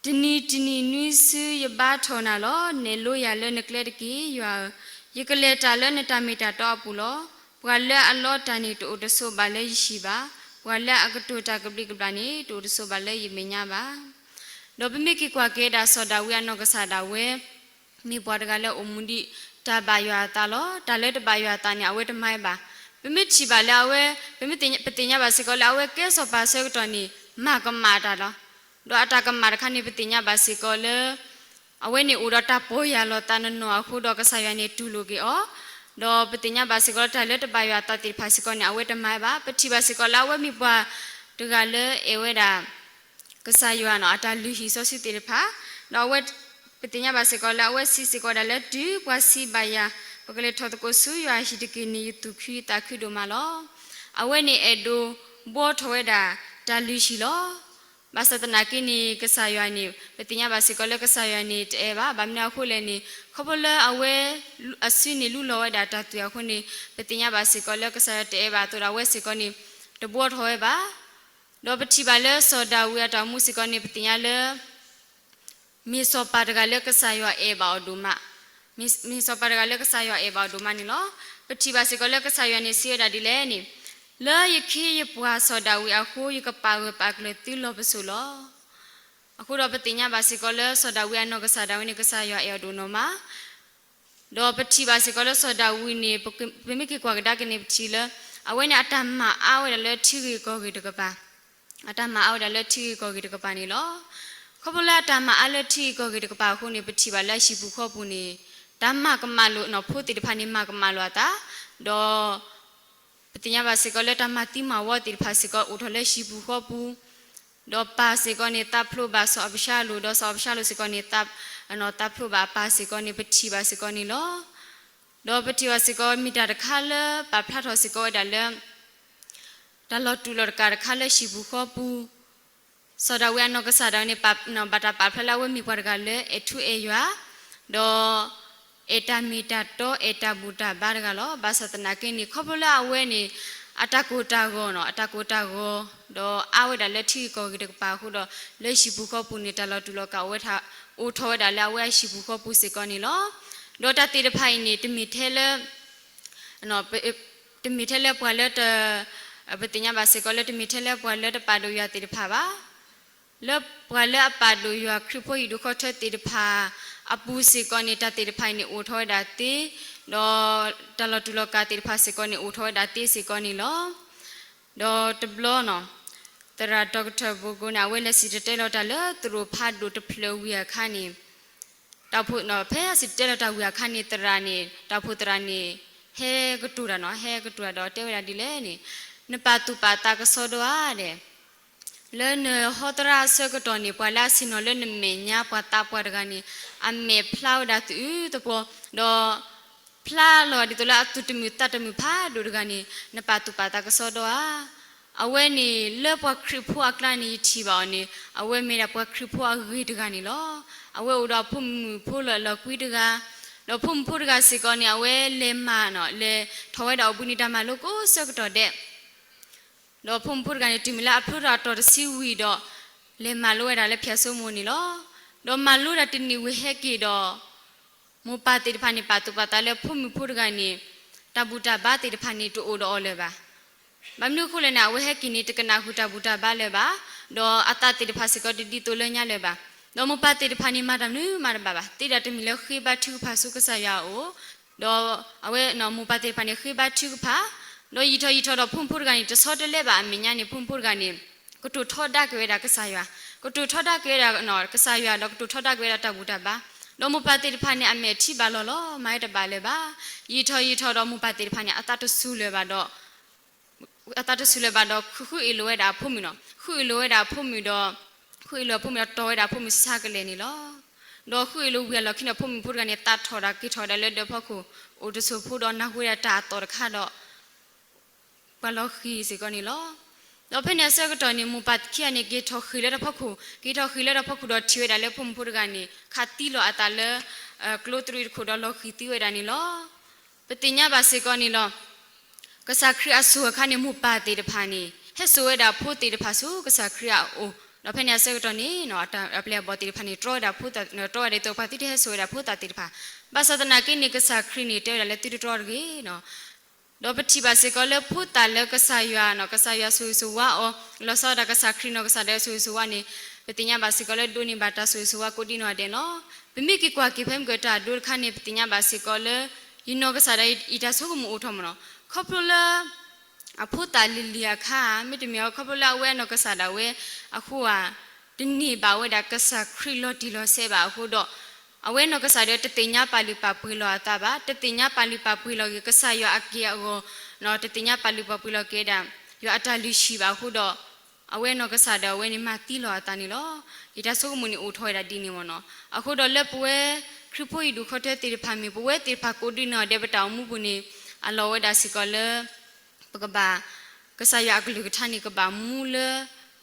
တနံၤတနံၤနွံစုယဘါထီၣ်နၤလီၤ. နဲၣ်လိယၤလၢနကျဲတက့ၢ်, ယွၤဧၢ, ယကလဲၤတၢ်လၢနတၢ်မ့ၢ်တၢ်တီအပူၤလီၤ. ပှၤလၢအလီတၢ်န့ၣ်တအိၣ်တဆိးဘၣ်လၢယဟံၣ်ဘၣ်. ပှၤလၢအကတိၤတၢ်ကဘျံးကဘျၣ်န့ၣ် တအိၣ်တဆိးဘၣ်လၢယမဲာ်ညါဘၣ်. ဒီးပမ့ၢ်က့ၤကွၢ်က့ၤဒၣ်စီၤဒၤဝံးအနီၢ်ကစၢ်ဒၣ်ဝဲ မ့ၢ်ပှၤတဂၤလၢအိၣ်မူဒ်တၢ်ဘၣ်ယွၤအသးလီၤ. တၢ်လၢတဘၣ်ယွၤအသးန့ၣ် အဝဲတမၤဘၣ်. ပမ့ၢ်ထံၣ်ဘၣ်လၢအဝဲ ပမ့ၢ်သ့ၣ်ညါ ပသ့ၣ်ညါဘၣ်စ့ၢ်ကီးလၢအဝဲကဲစီၤပၤဆၢကတီၢ်န့ၣ် မၤကမၣ်တၢ်လီၤ. ဒီးအတၢ်ကမၣ်တခါန့ၣ် ပသ့ၣ်ညါဘၣ်စ့ၢ်ကီးလၢ အဝဲန့ၣ်အိၣ်ဒီးတၢ်ပီၢ်ယၢ်လီၤသးနီၢ်နီၢ်အဃိဒီး ကစၢ်ယွၤန့ၣ်တူၢ်လိာ်က့ၤအီၤ, ဒီးပသ့ၣ်ညါဘၣ်စ့ၢ်ကီးလၢတၢ်လၢတဘၣ်ယွၤအသးသ့ၣ်တဖၣ်စ့ၢ်ကီးန့ၣ် အဝဲတမၤဝဲဘၣ်. ပထံၣ်ဘၣ်စ့ၢ်ကီးလၢအဝဲမ့ၢ်ပှၤတဂၤလၢအဲၣ်ဝဲဒၣ် ကစၢ်ယွၤန့ၣ် အတၢ်လုၢ်ဟံၣ်စီဆှံသ့ၣ်တဖၣ်, ဒီးအဝဲ ပသ့ၣ်ညါဘၣ်စ့ၢ်ကီးလၢအဝဲစံးစ့ၢ်ကီးဝဲဒၣ်လၢ တုၤပှၤစံးဘၣ်ယၤ ပကလဲၤထီၣ်သကိးဆူယွၤဟံၣ်တက့ၢ်န့ၣ် ယသူၣ်ခုသးခုဒိၣ်မးလီၤ. အဝဲန့ၣ်အဲၣ်ဒိးဘှီထီၣ်ဝဲဒၣ်တၢ်လုၢ်ဟံၣ်လီၤ. ဘၣ်ဆၣ်သနာ်က့န့ၣ် ကစၢ်ယွၤန့ၣ် ပသ့ၣ်ညါဘၣ်စ့ၢ်ကီးလၢကစၢ်ယွၤန့ၣ်တအဲၣ်ဘၣ်. ဘၣ်မနုၤအဃိလဲၣ်န့ၣ် ခီဖျိလၢအဝဲ အစုန့ၣ်လူလီၤဝဲဒၣ်တၢ်သွံၣ်အဃိန့ၣ် ပသ့ၣ်ညါဘၣ်စ့ၢ်ကီးလၢကစၢ်ယွၤတအဲၣ်ဘၣ်အသိးဒီး အဝဲစ့ၢ်ကီးန့ၣ် တဘှီထီၣ်ဝဲဘၣ်. ဒီးပထံၣ်ဘၣ်လၢစီၤဒၤဝံးအတၢ်အိၣ်မူစ့ၢ်ကီးန့ၣ် ပသ့ၣ်ညါလၢ မ့ၢ်စီၤပၤတဂၤလၢကစၢ်ယွၤအဲၣ်ဘၣ်အီၤဒိၣ်မး, မ့ၢ်စီၤပၤတဂၤလၢကစၢ်ယွၤအဲၣ်ဘၣ်အီၤဒိၣ်မးန့ၣ်လီၤ. ပထံၣ်ဘၣ်စ့ၢ်ကီးလၢကစၢ်ယွၤန့ၣ်စံးဝဲဒၣ်ဒ်လဲၣ်န့ၣ်, လၢယခ့ယပှၤစီၤဒၤဝံးအဃိ ယကပာ်ဂၢၢ်ပာ်ကျၢၤသုလီၤပစိာ်လီၤ. အဃိဒီးပသ့ၣ်ညါဘၣ်စ့ၢ်ကီးလၢစီၤဒၤဝံးအနီၢ်ကစၢ်ဒၣ်ဝဲန့ၣ် ကစၢ်ယွၤအဲၣ်အီၤဒိၣ်နီၢ်မး ဒီးပထံၣ်ဘၣ်စ့ၢ်ကီးလၢစီၤဒၤဝံးန့ၣ် ပမ့ၢ်က့ၤကွၢ်ကဒါက့ၤန့ၣ် ပထံၣ်လၢ အဝဲန့ၣ်အတၢ်မၤအါဝဲဒၣ်လၢထံဂ့ၢ်ကီၢ်ဂ့ၢ်တကပၤ, အတၢ်မၤအါဝဲဒၣ်လၢထံဂ့ၢ်ကီၢ်ဂ့ၢ်တကပၤန့ၣ်လီၤ. ခီဖျိလၢအတၢ်မၤအါလၢထံဂ့ၢ်ကီၢ်ဂ့ၢ်တကပၤအဃိန့ၣ် ပထံၣ်ဘၣ်လၢအဟံၣ်ပူၤဃီပူၤန့ၣ် တၢ်မၤကမၣ်လိာ် ဖိသ့ၣ်တဖၣ်န့ၣ် မၤကမၣ်လိာ်အသး, ဒီး ပသ့ၣ်ညါဘၣ်စ့ၢ်ကီးလၢတၢ်မၤသံမၤဝီသ့ၣ်တဖၣ်စ့ၢ်ကီးအိၣ်ထီၣ်လၢဟံၣ်ပူၤဃီပူၤ, ဒီးပၢ်စ့ၢ်ကီးန့ၣ် သးဖျိဘၣ်စီၤအၤဘၡါလိၣ်, ဒီးစီၤအၤဘၡါလိၣ်စ့ၢ်ကီးန့ၣ် သးဖျိဘၣ်အပၢ်စ့ၢ်ကီးန့ၣ် ပထံၣ်ဘၣ်စ့ၢ်ကီးန့ၣ်လီၤ. ဒီးပထံၣ်ဘၣ်စ့ၢ်ကီးမ့ၢ်တၢ်တခါလၢပာ်ဖျါထီၣ်စ့ၢ်ကီးဝဲဒၣ်လၢ တၢ်လီၤတူာ်လီၤကာ်တခါလၢဟံၣ်ပူၤဃီပူၤ, စီၤဒၤဝံးအနီၢ်ကစၢ်ဒၣ်ဝဲန့ၣ် ဘၣ်တၢ်ပာ်ဖျါလၢအဝဲမ့ၢ်ပှၤတဂၤလၢအဲၣ်ထူအဲၣ်ယွၤ, ဒီး အဲၣ်တၢ်မ့ၢ်တၢ်တီ အဲၣ်တၢ်ဘူၣ်တၢ်ဘါတဂၤလီၤ. ဘၣ်ဆၣ်သနာ်က့န့ၣ် ခီဖျိလၢအဝဲန့ၣ် အတၢ်ကိၢ်တၢ်ဂီၤန့ၣ် အတၢ်ကိၢ်တၢ်ဂီၤ ဒီးအါဝဲဒၣ်လၢထံဂ့ၢ်ကီၢ်ဂ့ၢ်တကပၤအဃိဒီး လၢဟံၣ်ပူၤဃီပူၤန့ၣ် တၢ်လီၤတူာ်လီၤကာ်အိၣ်ဝဲထီၣ်, အိၣ်ထီၣ်ဝဲဒၣ်လၢအဝဲအဟံၣ်ပူၤဃီပူၤစ့ၢ်ကီးန့ၣ်လီၤ. ဒီးတၢ်သ့ၣ်တဖၣ်အံၤန့ၣ် တမ့ၢ်ထဲလၢ တမ့ၢ်ထဲလၢပှၤလၢတ, ပသ့ၣ်ညါဘၣ်စ့ၢ်ကီးလၢတမ့ၢ်ထဲလၢပှၤလၢတပာ်ဒိၣ်ယွၤသ့ၣ်တဖၣ်ဘၣ်. လၢပှၤလၢအပာ်ဒိၣ်ယွၤခရံာ်ဖိဟံၣ်ဒူၣ်ဃီထၢသ့ၣ်တဖၣ်အပူၤစ့ၢ်ကီးန့ၣ် တၢ်သ့ၣ်တဖၣ်အံၤန့ၣ်အိၣ်ထီၣ်ဝဲဒၣ်သ့, ဒီးတၢ်လီၤတူာ်လီၤကာ်သ့ၣ်တဖၣ်စ့ၢ်ကီးန့ၣ် အိၣ်ထီၣ်ဝဲဒၣ်သ့စ့ၢ်ကီးန့ၣ်လီၤ. ဒီးတဘျီန့ၣ် သရၣ် Doctor Bogo န့ၣ် အဝဲလဲၤစံၣ်တဲၤတဲလီၤတၢ်လၢသရိာ်ဖးဒိၣ်တဖျၢၣ်ဝံၤအခါန့ၣ် တၢ်အိၣ်ဖှိၣ်န့ၣ် ဖဲအစံၣ်တဲၤတဲလီၤတၢ်ဝံၤအခါန့ၣ် သရၣ်န့ၣ် တၢ်အိၣ်ဖှိၣ်သရၣ်န့ၣ် ဟဲကတိၤတၢ်န့ၣ် ဟဲကတိၤတၢ်ဒီးတဲဝဲဒၣ်ဒ်လဲၣ်န့ၣ်, နပာ်သူၣ်ပာ်သးကစီဒီဧါဒီး လၢနဟီသရၣ်အဆၢကတီၢ်န့ၣ် ပှၤလၢအဆ့ၣ်နီၤလၢနမဲာ်ညါပှၤသးပှၢ်တဂၤန့ၣ် အမဲာ်ဖျါဝဲဒၣ်သုးအုးသပှီၤ, ဒီး ဖျါလီၤဒ်သိးလၢအသူၣ်တမုာ်သးတမုာ်ဖးဒိၣ်တဂၤန့ၣ် နပာ်သူၣ်ပာ်သးကစီဒီဧါ. အဝဲန့ၣ်လၢပှၤခရံာ်ဖိအကျါန့ၣ် ယထံၣ်ဘၣ်အီၤန့ၣ် အဝဲမ့ၢ်ဒၣ်ပှၤခရံာ်ဖိအဂ့ၤတဂၤန့ၣ်လီၤ. အဝဲအိၣ်ဒီးအဖိမုၣ်ဖိလၢအလီၤကွံတဂၤ, ဒီးဖိမုၣ်ဖိတဂၤစ့ၢ်ကီးန့ၣ် အဝဲလဲၤမၤန့ၣ် လဲၤထီၣ်ဝဲဒၣ်အီၤဘုန့ၣ် တၢ်မၤလိကိးဆၢကတီၢ်ဒဲး ဒီးဖိမုၣ်ဖိတဂၤန့ၣ် တုၤမ့ၢ်လၢအဖျိထီၣ်အတီၢ်တဆံဝံၤဒီး လဲၤမၤလိဝဲဒၣ်လၢဖၠၣ်စိမိၤန့ၣ်လီၤ. ဒီးမၤလိဒၣ်တနံၣ်ဝံၤဟဲက့ၤဒီး မိၢ်ပၢ်သ့ၣ်တဖၣ်န့ၣ် ပာ်သူၣ်ပာ်သးလၢဖိမုၣ်ဖိတဂၤန့ၣ် တၢ်ဘူၣ်တၢ်ဘါသ့ၣ်တဖၣ်န့ၣ် တအိၣ်ဒီးအီၤလၢၤဘၣ်. ဘၣ်မနုၤအဃိလဲၣ်န့ၣ် အဝဲဟဲက့ၤန့ၣ် တကနၣ်ဃုာ်တၢ်ဘူၣ်တၢ်ဘါလၢၤဘၣ်, ဒီးအသးသ့ၣ်တဖၣ်စ့ၢ်ကီးတဒ်သိးလၢညါလၢၤဘၣ်. ဒီးမိၢ်ပၢ်သ့ၣ်တဖၣ်န့ၣ် မၤတၢ်မနုၤမၤတဘၣ်ဘၣ်, သ့ဒၣ်တမံၤလၢဃ့ဘါထုကဖၣ်ဆူကစၢ်ယွၤအအိၣ်, ဒီးအဝဲမိၢ်ပၢ်သ့ၣ်တဖၣ်န့ၣ် ဃ့ဘါထုကဖၣ်, ဒီးယံာ်ထီၣ်ယံာ်ထီၣ်ဒီးဖိမုၣ်ဖိတဂၤန့ၣ် တဆီတလဲဘၣ်အမဲာ်ညါန့ၣ် ဖိမုၣ်ဖိတဂၤန့ၣ် ကတိၤထီဒါက့ၤဝဲဒၣ်ကစၢ်ယွၤ, ကတိၤထီဒါက့ၤဝဲဒၣ်ကစၢ်ယွၤ ဒီးကတိၤထီဒါက့ၤဝဲဒၣ်တၢ်ဘူၣ်တၢ်ဘါ, ဒီးမိၢ်ပၢ်သ့ၣ်တဖၣ်န့ၣ် အမဲာ်ထံၣ်ဘၣ်လီၤလီၤ မၤဝဲတဘၣ်လၢၤဘၣ်. ယံာ်ထီၣ်ယံာ်ထီၣ်ဒီးမိၢ်ပၢ်သ့ၣ်တဖၣ်န့ၣ် အသးတဆူၣ်လၢၤဘၣ်ဒီး အသးတဆူၣ်လၢၤဘၣ်ဒီး ဃုအ့ၣ်လိာ်ဝဲဒၣ်အဖိမုၣ်န့ၣ်, ဃုအ့ၣ်လိာ်ဝဲဒၣ်အဖိမုၣ်ဒီး ဃုအ့ၣ်လိာ်အဖိမုၣ်ဒီးတီၢ်ဝဲဒၣ်အဖိမုၣ်ဆါကလဲာ်န့ၣ်လီၤ. ဒီးဃုအ့ၣ်လိာ်ဝံၤအလီၢ်ခံန့ၣ် ဖိမုၣ်ဖိတဂၤန့ၣ် သးထီၣ်ဒီးက့ၤထီၣ်ဝဲဒၣ်လၢဒၢးဖီခိၣ် အိၣ်တစိၢ်ဖိဒီးနၢ်ဟူဝဲဒၣ်တၢ်အသီၣ်တခါဒီး ပှၤလီၤဃံၤစ့ၢ်ကီးန့ၣ်လီၤ. ဒီးဖဲန့ၣ်အဆၢကတီၢ်န့ၣ် မိၢ်ပၢ်ခံဂၤန့ၣ် က့ၤထီၣ်ဃ့ၢ်လၢတၢ်ဖီခိၣ်, က့ၤထီၣ်ဃ့ၢ်လၢတၢ်ဖီခိၣ်ဒီးထံၣ်ဝဲဒၣ်လၢဖိမုၣ်ဖိတဂၤန့ၣ် ခးသံလီၤအသးလၢ ကျိတရံးတခိၣ်ဒီးလီၤဃံၤသံဝဲဒၣ်န့ၣ်လီၤ. ပသ့ၣ်ညါဘၣ်စ့ၢ်ကီးန့ၣ်လီၤ. ကစၢ်ခရံာ်အစိၤအခါန့ၣ် မိၢ်ပၢ်သ့ၣ်တဖၣ်န့ၣ် ဟဲစိာ်ဝဲဒၣ်ဖိသ့ၣ်တဖၣ်ဆူကစၢ်ခရံာ်အအိၣ်, ဒီးဖဲန့ၣ်အဆၢကတီၢ်န့ၣ် အပျဲၢ်အဘီၣ်သ့ၣ်တဖၣ်န့ၣ် တြီဝဲဒၣ်ဖိသၣ်, တြီဝဲဒၣ်ဒ်သိးပှၤသုတဟဲစိာ်ဝဲဒၣ်ဖိသၣ်သ့ၣ်တဖၣ်, ဘၣ်ဆၣ်သနာ်က့န့ၣ် ကစၢ်ခရံာ်န့ၣ် တဲဝဲဒၣ်လၢသုတတြီတဂ့ၤ ဒီးပထံၣ်ဘၣ်စ့ၢ်ကီးလၢဖိသၣ်လၢကစၢ်ယွၤန့ၣ် ကစၢ်ယွၤဆိၣ်ဂ့ၤဆိၣ်ဝါအီၤ, လီၤဆီဒၣ်တၢ်ကစၢ်ခရံာ်န့ၣ် ကစၢ်ဒၣ်ဝဲဆိၣ်ဂ့ၤဆိၣ်ဝါန့ၣ် ပသ့ၣ်ညါဘၣ်စ့ၢ်ကီးလၢဒိးန့ၢ်ဘၣ်တၢ်ဆိၣ်ဂ့ၤဆိၣ်ဝါကိးဒံနီၢ်ဂၤဒဲးန့ၣ်လီၤ. ပမ့ၢ်က့ၤကွၢ်က့ၤဖဲမုၢ်ကတၢၢ်ဒိတခါန့ၣ် ပသ့ၣ်ညါဘၣ်စ့ၢ်ကီးလၢ ယနီၢ်ကစၢ်ဒၣ်အံၤ ယတၢ်ဆိကမိၣ်အိၣ်ထီၣ်မးန့ၣ် ခီဖျိလၢ အဖိသၣ်လံၤလံၤအခါ မ့တမ့ၢ်ခီဖျိလၢအဝဲအနီၢ်ကစၢ်ဒၣ်ဝဲအဃိဧါ တန့ၢ်ဘၣ်ဝဲဒၣ်ကစၢ်ခရံာ်လီၤတံၢ်လီၤဆဲးဘၣ်အဃိဒီး, အဝဲနီၢ်ကစၢ်ဒၣ်ဝဲတသ့ၣ်ညါပာ်လုၢ်ပာ်ပှ့ၤလီၤအသးဘၣ်, တသ့ၣ်ညါပာ်လုၢ်ပာ်ပှ့ၤလီၤက့ၤကစၢ်ယွၤအက့ၢ်အဂီၤ, တသ့ၣ်ညါပာ်လုၢ်ပာ်ပှ့ၤလီၤက့ၤဝဲဒၣ် ယွၤအတၢ်လုၢ်ဟံၣ်ဘၣ်အဃိဒီး, အဝဲနီၢ်ကစၢ်ဒၣ်ဝဲန့ၣ်မၤသံလီၤအသးန့ၣ်လီၤ. ယတၢ်ဆိကမိၣ်န့ၣ်အိၣ်ထီၣ်ဝဲဒၣ်ဒ်န့ၣ်မ့ၢ်နီၤ. အဃိဒီးလၢပဝဲ ခရံာ်ဖိဟံၣ်ဒူၣ်ဃီထၢသ့ၣ်တဖၣ်မ့ၢ် ပဝဲသ့ၣ်တဖၣ်ကိးဒံနီၢ်ဒဲးပတၢ်အိၣ်မူပူၤန့ၣ်, အလီၢ်ဝဲဒၣ်စ့ၢ်ကီးလၢ ပကဘၣ် ကစၢ်ယွၤအကလုၢ်ကထါန့ၣ် ကဘၣ်မူလၢ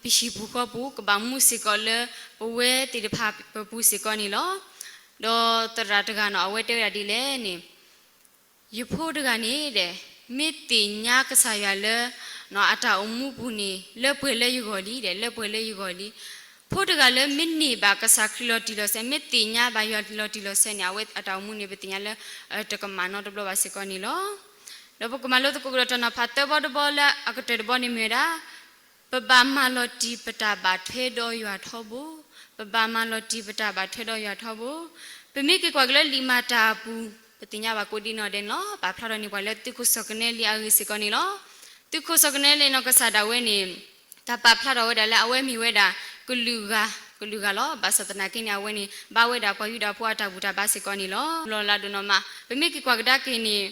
ပဟံၣ်ပူၤဃီပူၤ, ကဘၣ်မူစ့ၢ်ကီးလၢ ပဝဲသ့ၣ်တဖၣ်ပပူၤစ့ၢ်ကီးန့ၣ်လီၤ. ဒီးသရၣ်တဂၤနီၤ အဝဲတဲဝဲဒၣ်ဒ်လဲၣ်န့ၣ်, ယဖိတဂၤန့ၣ်ဒီး မ့ၢ်သ့ၣ်ညါကစၢ်ယွၤလၢ အတၢ်အိၣ်မူပူၤန့ၣ် လၢပှဲၤလၢယဂီၢ်လံဒီး လၢပှဲၤလၢယဂီၢ်လံ. ဖိတဂၤလၢမ့ၢ်န့ၢ်ဘၣ်ကစၢ်ခရံာ်လီၤတံၢ်လီၤဆဲး, မ့ၢ်သ့ၣ်ညါဘၣ်ယွၤလီၤတံၢ်လီၤဆဲးန့ၣ် အဝဲအတၢ်အိၣ်မူန့ၣ် ပသ့ၣ်ညါလၢ တကမၣ်နီတဘျီဘၣ်စ့ၢ်ကီးန့ၣ်လီၤ. ဒီးပကမၤလိသကိးကဒီးတၢ်နီၤဖးသၢဘီတဘီလၢအကတၢၢ်တဘီန့ၣ်မ့ၢ်ဝဲဒၣ် ပဘၣ်မၤလီၤတံၢ်ပတၢ်ဘၣ်ထွဲဒီးယွၤထီဘိ, ပဘၣ်မၤလီၤတံၢ်ပတၢ်ဘၣ်ထွဲဒီးယွၤထီဘိ. ပမ့ၢ်က့ၤကွၢ်က့ၤလၢလံာ်မၤတၢ်အပူၤ, ပသ့ၣ်ညါဘၣ်ကိးဒံနီၢ်ဒဲးန့ၣ်လီၤ. ပာ်ဖျါထီၣ်န့ၢ်ပှၤလၢသုးခိၣ်စီၤကနဲလံအဂ့ၢ်စ့ၢ်ကီးန့ၣ်လီၤ. သုးခိၣ်စီၤကနဲလံအနီၢ်ကစၢ်ဒၣ်ဝဲန့ၣ် တၢ်ပာ်ဖျါထီၣ်ဝဲဒၣ်လၢအဝဲမ့ၢ်ဝဲဒၣ် ကလုာ်ဂၤ, ကလုာ်ဂၤလီၤ. ဘၣ်ဆၣ်သနာ်က့န့ၣ် အဝဲန့ၣ် ဘၣ်ဝဲဒၣ်ပှၤယူဒၤဖိအတၢ်ဘူၣ်တၢ်ဘါစ့ၢ်ကီးန့ၣ်လီၤ. လီၤလးဒိၣ်နီၢ်မး, ပမ့ၢ်က့ၤကွၢ်ကဒါက့ၤန့ၣ်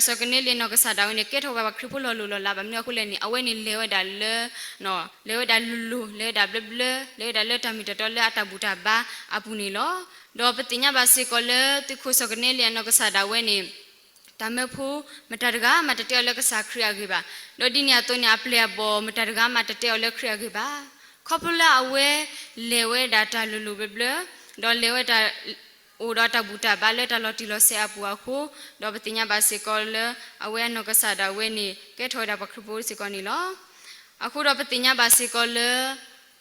စီၤကနဲလံအနီၢ်ကစၢ်ဒၣ်ဝဲန့ၣ် ကဲထီၣ်ဝဲပှၤခရံာ်ဖိလီၤလိၢ်လီၤလးဘၣ်မနုၤအဃိလဲၣ်န့ၣ် အဝဲန့ၣ်လဲၤဝဲဒၣ်လၢ လဲၤဝဲဒၣ်လိၤလိၤ, လဲၤဝဲဒၣ်ဘျၢဘျၢ, လဲၤဝဲဒၣ်လၢတၢ်မ့ၢ်တၢ်တီလၢအတၢ်ဘူၣ်တၢ်ဘါအပူၤန့ၣ်လီၤ. ဒီးပသ့ၣ်ညါဘၣ်စ့ၢ်ကီးလၢသုးခိၣ်စီၤကနဲလံအနီၢ်ကစၢ်ဒၣ်ဝဲန့ၣ် တၢ်မၢဖိ မတၤတဂၤမးတတဲအီၤလၢကစၢ်ခရံာ်အဂ့ၢ်ဘၣ်. ဒီးဒ်န့ၣ်အသိးန့ၣ် အပျဲၢ်အဘီၣ်မတၤတဂၤမးတတဲအီၤလၢခရံာ်အဂ့ၢ်ဘၣ်. ခီဖျိလၢအဝဲလဲၤဝဲဒၣ်တၢ်လိၤလိၤဘျၢဘျၢ, ဒီးလဲၤဝဲဒၣ် အိၣ်ဒီးတၢ်ဘူၣ်တၢ်ဘါလၢတၢ်လီၤတံၢ်လီၤဆဲးအပူၤအဃိ, ဒီးပသ့ၣ်ညါဘၣ်စ့ၢ်ကီးလၢ အဝဲအနီၢ်ကစၢ်ဒၣ်ဝဲန့ၣ် ကဲထီၣ်ဝဲဒၣ်ပှၤခရံာ်ဖိစ့ၢ်ကီးန့ၣ်လီၤ. အဃိဒီးပသ့ၣ်ညါဘၣ်စ့ၢ်ကီးလၢ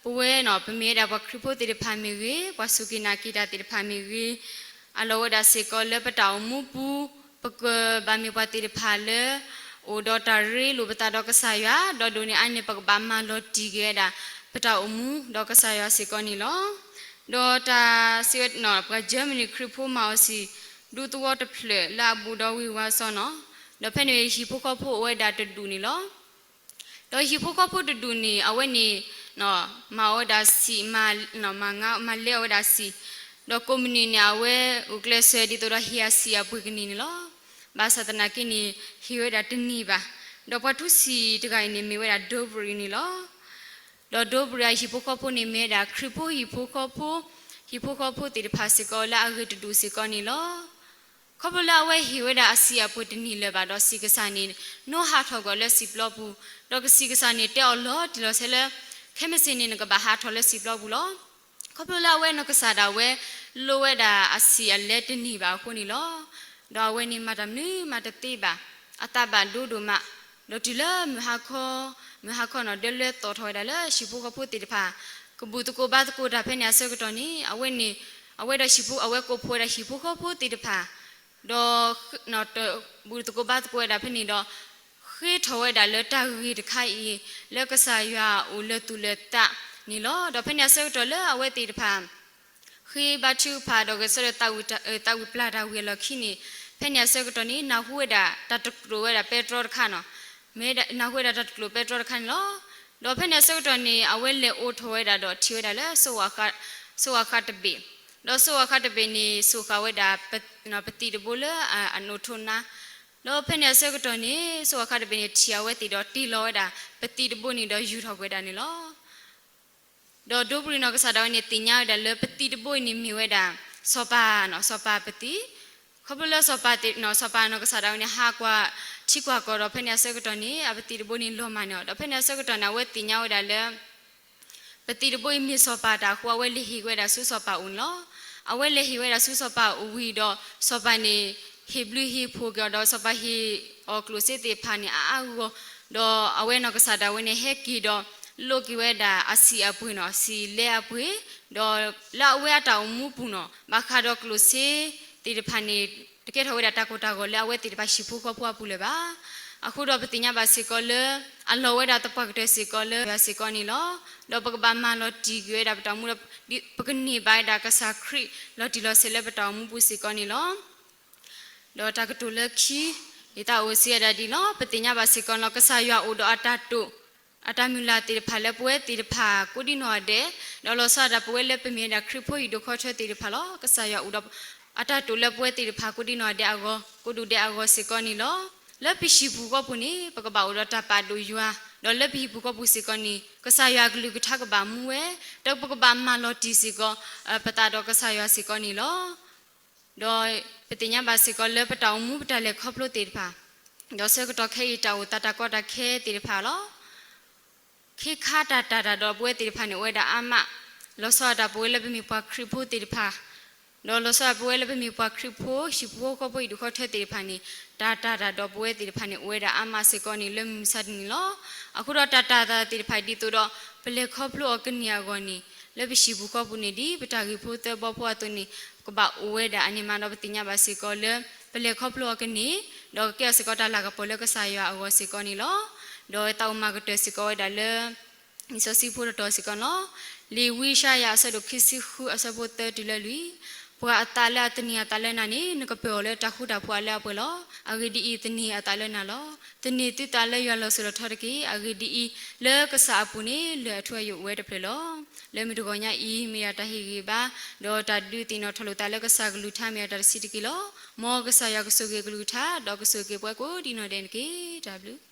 ပဝဲနီၤ ပမ့ၢ်ဝဲဒၣ်ပှၤခရံာ်ဖိသ့ၣ်တဖၣ်မ့ၢ်ဂ့ၤ, ပှၤစူၢ်က့ၤနာ်က့ၤတၢ်သ့ၣ်တဖၣ်မ့ၢ်ဂ့ၤ, အလီၢ်ဝဲဒၣ်စ့ၢ်ကီးလၢပတၢ်အိၣ်မူပူၤ, ပကဘၣ်မ့ၢ်ပှၤသ့ၣ်တဖၣ်လၢ အိၣ်ဒီးတၢ်ရ့လိာ်ပသးဒီးကစၢ်ယွၤ, ဒီးဒိၣ်န့ၢ်အါန့ၢ် ပကဘၣ်မၤလီၤတံၢ်က့ၤဝဲဒၣ် ပတၢ်အိၣ်မူဒီးကစၢ်ယွၤစ့ၢ်ကီးန့ၣ်လီၤ. ဒီးတၢ်စံးဝဲ ပှၤ Germany ခရံာ်ဖိမၤအီၤဆံး ဒူသဝီတဖျၢၣ်လၢအဘူးဒီးဝ့ၢ်ဝါစီၤနီၤ, ဒီးဖဲန့ၣ်ဟံၣ်ဖိဃီဖိအိၣ်ဝဲဒၣ်တဒူၣ်န့ၣ်လီၤ. ဒီးဟံၣ်ဖိဃီဖိတဒူၣ်န့ၣ် အဝဲန့ၣ် မၤအီၣ်ဝဲဒၣ်ဆံး, မၤ, မၤလဲအီၣ်ဝဲဒၣ်ဆံး, ဒီးကိးမုၢ်နံၤန့ၣ် အဝဲအိၣ်ကျဲးစၢးဒ်သိးဒီးဟ့ၣ်အဆံးအပှ့ၤကန့ၢ်န့ၣ်လီၤ. ဘၣ်ဆၣ်သနာ်က့န့ၣ် ဟ့ၣ်ဝဲဒၣ်တန့ၢ်ဘၣ်. ဒီးပှၤထူဆံးတဂၤအံၤန့ၣ် မ့ၢ်ဝဲဒၣ် ဒိဘြံၤ န့ၣ်လီၤ. ဒီးဒိဘြံၤအဟံၣ်ဖိဃီဖိန့ၣ် မ့ၢ်ဝဲဒၣ်ခရံာ်ဖိဟံၣ်ဖိဃီဖိ, ဟံၣ်ဖိဃီဖိသ့ၣ်တဖၣ်စ့ၢ်ကီးလၢအဂ့ၤတဒူၣ်စ့ၢ်ကီးန့ၣ်လီၤ. ခီဖျိလၢအဝဲဟ့ၣ်ဝဲဒၣ်အဆံးအပှ့ၤတန့ၢ်လၢၤဘၣ်ဒီး စံးကစၢ်န့ၣ် နီၣ်ဟးထီၣ်ကွံာ်အီၤလၢစံာ်ပျီပူၤ, ဒီးကစံးကစၢ်န့ၣ် တဲအီၤလီၤတံၢ်လီၤဆဲးလၢ ခဲမုၢ်ဆ့ၣ်န့ၣ် နကဘၣ်ဟးထီၣ်လၢစံာ်ပျီပူၤလီၤ. ခီဖျိလၢအဝဲနီၢ်ကစၢ်ဒၣ်ဝဲ လိၣ်ဝဲဒၣ်အဆံးအလဲတန့ၢ်ဘၣ်အဃိန့ၣ်လီၤ. ဒီးအဝဲန့ၣ်မၤတၢ်မနုၤမးတသ့ဘၣ်, အသးဘၣ်ဒိဒိၣ်မး, ဒီးတုၤလၢမုၢ်ဟါခီ, မုၢ်ဟါခီနီၤ ဒဲလဲၤသီၣ်ထီၣ်ဝဲဒၣ်လၢဟံၣ်ဖိဃီဖိသ့ၣ်တဖၣ် ကဘူၣ်သကိးဘါသကိးတၢ်ဖဲန့ၣ်အဆၢကတီၢ်န့ၣ် အဝဲန့ၣ် အဝဲဒီးဟံၣ်ဖိ အဝဲကိးဖှိၣ်ဝဲဒၣ်ဟံၣ်ဖိဃီဖိသ့ၣ်တဖၣ် ဒီး ဘူၣ်သကိးဘါသကိးဝဲဒၣ်ဖဲန့ၣ်ဒီး ဃ့ထီၣ်ဝဲဒၣ်လၢတၢ်ဂ့ၢ်တခါအံၤ လၢကစၢ်ယွၤအိၣ်လၢသူၣ်လၢသးန့ၣ်လီၤ. ဒီးဖဲန့ၣ်အဆၢကတီၢ်လၢအဝဲသ့ၣ်တဖၣ် ဃ့ဘါထုကဖၣ်ဒီးဂဲၤဆၢထၢၣ် သးဝံၣ်ပျၢ်တၢ်ဝံၤအလီၢ်ခံန့ၣ် ဖဲန့ၣ်အဆၢကတီၢ်န့ၣ် နၢ်ဟူဝဲဒၣ်တၢ်တကျိာ်ဝဲဒၣ်ပဲတြီတခါနီၤ, မ့ၢ်နၢ်ဟူဝဲဒၣ်တၢ်တကျိာ်ပဲတြီတခါန့ၣ်လီၤ. ဒီးဖဲန့ၣ်အဆၢကတီၢ်န့ၣ် အဝဲလဲၤအိးထီၣ်ဝဲဒၣ်ဒီးထံၣ်ဝဲဒၣ်လၢ စိးဝါဃးတဘ့ၣ်, ဒီးစိးဝါဃးတဘ့ၣ်န့ၣ် စိးဃာ်ဝဲဒၣ် ပသံၣ်တဘိလၢအနိးထိးနါ, ဒီးဖဲန့ၣ်အဆၢကတီၢ်န့ၣ် စိးဝါဃးတဘ့ၣ်န့ၣ် ထံၣ်အဝဲသ့ၣ်ဒီးတ့ၢ်လီၤဝဲဒၣ် ပသံၣ်တဘိန့ၣ်ဒီးယူၢ်ထီၣ်ကွံာ်ဝဲဒၣ်န့ၣ်လီၤ. ဒီးဒိဘြံၤနီၢ်ကစၢ်ဒၣ်ဝဲန့ၣ် သ့ၣ်ညါဝဲဒၣ်လၢပသံၣ်တဘိအံၤန့ၣ်မ့ၢ်ဝဲဒၣ် စီၤပၤနီၤ, စီၤပၤပသံၣ်, ခီဖျိလၢစီၤပၤသ့ၣ်နီၤ, စီၤပၤနီၢ်ကစၢ်ဒၣ်ဝဲန့ၣ် ဟးကွၢ်ထံကွၢ်ကီၢ်ဒီး ဖဲန့ၣ်အဆၢကတီၢ်န့ၣ် အပသံၣ်တဘိန့ၣ်လီၤမၢ်န့ၣ်လီၤ. ဒီးဖဲန့ၣ်အဆၢကတီၢ်န့ၣ် အဝဲသ့ၣ်ညါဝဲဒၣ်လၢ ပသံၣ်တဘိအံၤမ့ၢ်စီၤပၤတၢ်အဃိ အဝဲလဲၤဟ့ၣ်ဝဲဒၣ်ဆူစီၤပၤအိၣ်န့ၣ်လီၤ. အဝဲလဲၤဟ့ၣ်ဝဲဒၣ်ဆူစီၤပၤအိၣ်ဝံၤဒီး စီၤပၤန့ၣ် ဟ့ၣ်ဘျုးဟ့ၣ်ဖှိၣ်က့ၤအီၤဒီး စီၤပၤဟ့ၣ်အီၤကျိၣ်စ့သ့ၣ်တဖၣ်န့ၣ် အါအါဂီၢ်ဂီၢ်, ဒီးအဝဲနီၢ်ကစၢ်ဒၣ်ဝဲန့ၣ် ဟဲက့ၤဒီး လိးက့ၤဝဲဒၣ်အဆံးအပှ့ၤနီၤ, အဆံးလဲအပှ့ၤ, ဒီးလၢအဝဲအတၢ်အိၣ်မူပူၤနီၤ ဘၣ်ဃးဒီးကျိၣ်စ့သ့ၣ်တဖၣ်န့ၣ် တကဲထီၣ်ဝဲဒၣ်တၢ်ကိၢ်တၢ်ဂီၤလၢအဝဲသ့ၣ်တဖၣ်ဟံၣ်ဖိဃီဖိအပူၤလၢၤဘၣ်. အဃိဒီးပသ့ၣ်ညါဘၣ်စ့ၢ်ကီးလၢ အလီၢ်ဝဲဒၣ်သပှၢ်ကတၢၢ်စ့ၢ်ကီးလၢ ယွၤစ့ၢ်ကီးန့ၣ်လီၤ. ဒီးပကဘၣ်မၤလီၤတံၢ်က့ၤဝဲဒၣ်ပတၢ်အိၣ်မူဒီး ပကန့ၢ်ဘၣ်ဝဲဒၣ်ကစၢ်ခရံာ်လီၤတံၢ်လီၤဆဲးလၢပတၢ်အိၣ်မူပူၤစ့ၢ်ကီးန့ၣ်လီၤ. ဒီးတၢ်ကတိၤလၢခံ ယသးအိၣ်စံးဝဲဒၣ်ဒ်လီၤ. ပသ့ၣ်ညါဘၣ်စ့ၢ်ကီးလီၤ ကစၢ်ယွၤအိၣ်ဒီးအတၢ်တိာ် အတၢ်မုၢ်လၢ်သ့ၣ်တဖၣ်လၢပဝဲသ့ၣ်တဖၣ်ကိးဒံနီၢ်ဂၤဒဲး, ဒီးလီၤဆီဒၣ်တၢ်ပဝဲလၢပမ့ၢ်ဝဲဒၣ်ခရံာ်ဖိဟံၣ်ဒိၣ်ခီထၢသ့ၣ်တဖၣ်လီၤ. ကစၢ်ယွၤအိၣ်ဒီးအတၢ်တိာ်လၢပဝဲသ့ၣ်တဖၣ်ကိးဒံနီၢ်ဂၤဒဲးအဂီၢ်, ကိးဒူၣ်ဒဲးအဂီၢ်စ့ၢ်ကီးန့ၣ်လီၤ. လၢပဟံၣ်ပူၤဃီပူၤန့ၣ် ပကဘၣ်အိၣ်ဒီးတၢ်ပာ်ဒိၣ်ယွၤ, ဒီးလၢပဟံၣ်ပူၤဃီပူၤစ့ၢ်ကီးန့ၣ် ကစၢ်ယွၤအကလုၢ်ကထါကဘၣ်မူဝဲ, ဒီးပကဘၣ်မၤလီၤတံၢ်စ့ၢ်ကီး ပသးဒီးကစၢ်ယွၤစ့ၢ်ကီးန့ၣ်လီၤ. ဒီးပသ့ၣ်ညါဘၣ်စ့ၢ်ကီးလၢပတၢ်အိၣ်မူပတၢ်လဲၤခီဖျိသ့ၣ်တဖၣ်, ဒီးဆၢကတီၢ်ခဲအံၤတၢ်အိၣ်သးတၢ်ကီတၢ်ခဲသ့ၣ်တဖၣ်လီၤ. ခ့ခါတၢ်တၢ်တၢ်ဒီးပဝဲသ့ၣ်တဖၣ်န့ၣ် အိၣ်ဝဲဒၣ်အါမး, လီၤဆီဒၣ်တၢ်ပဝဲလၢပမ့ၢ်ပှၤခရံာ်ဖိသ့ၣ်တဖၣ်, ဒီးလီၤဆီဒၣ်ပဝဲလၢပမ့ၢ်ပှၤခရံာ်ဖိ ဟံၣ်ဖိဃီဖိဟံၣ်ဒိၣ်ခီထၢသ့ၣ်တဖၣ်န့ၣ် တၢ်တၢ်တၢ်ဒီးပဝဲသ့ၣ်တဖၣ်န့ၣ် အိၣ်ဝဲဒၣ်အါမးစ့ၢ်ကီးန့ၣ်လၢမုၢ်မဆါတနံၤလီၤ. အဃိဒီးတၢ်တၢ်တၢ်သ့ၣ်တဖၣ်ဒ်သိးဒီး ပလဲၤခီဖျိအီၤကန့ၢ်အဂီၢ်န့ၣ် လၢပဟံၣ်ပူၤဃီပူၤန့ၣ် ဒ်ပတၢ်ဂ့ၢ်ဖိသၢဘီဖိအသိးန့ၣ် ကဘၣ်အိၣ်ဝဲဒၣ်အန့ၣ်မးဒီးပသ့ၣ်ညါဘၣ်စ့ၢ်ကီးလၢ ပလဲၤခီဖျိအီၤကန့ၢ်, ဒီးကကဲအီၤစ့ၢ်ကီးတၢ်လၤကပီၤလၢကစၢ်ယွၤအဂီၢ်စ့ၢ်ကီးန့ၣ်လီၤ. ဒီးသးအိၣ်မၤကတၢၢ်စ့ၢ်ကီးဝဲဒၣ်လၢ လံာ်စီဆှံဖိတတီၤစ့ၢ်ကီးန့ၣ်လီၤ. လံာ်ဝံယၡါယၤအဆၢဒိၣ်ခံဆံဃုအဆၢဖိသၢတုၤလၢလွံၢ်, ပှၤအသးလၢအသန့ၤအသးလၢနၤန့ၣ် နကပၢၢ်အီၤလၢတၢ်ဃူတၢ်ဖိးအလၢအပှဲၤလီၤ. အဂ့ၢ်ဒ်အံၤ, သန့ၤအသးလၢနၤလီၤ. သန့ၤသုသးလၢယွၤလီၤစိၤလီၤထီတက့ၢ်. အဂ့ၢ်ဒ်အံၤ, လၢကစၢ်အပူၤန့ၣ် လၢၢ်အထူအယိာ်အိၣ်ဝဲတဖျၢၣ်လီၤ. လၢမုၢ်တဂီၤညါအံၤ မ့ၢ်ဒၣ်တၢ်ဟ့ၣ်ဂံၢ်ဘါ, ဒီးတၢ်ဒုးသ့ၣ်နီၣ်ထီၣ်လိာ်သးလၢကစၢ်ကလုၢ်ကထါမ့ၢ်ဒၣ်တၢ်တဆံးတက့ၢ်လီၤ. မ်ကစၢ်ယွၤကဆိၣ်ဂ့ၤအကလုၢ်ကထါ, ဒီးကဆိၣ်ဂ့ၤပှၤကိးဒံနီၢ်ဒဲးန့ၣ်တက့ၢ်. တၢ်ဘျုး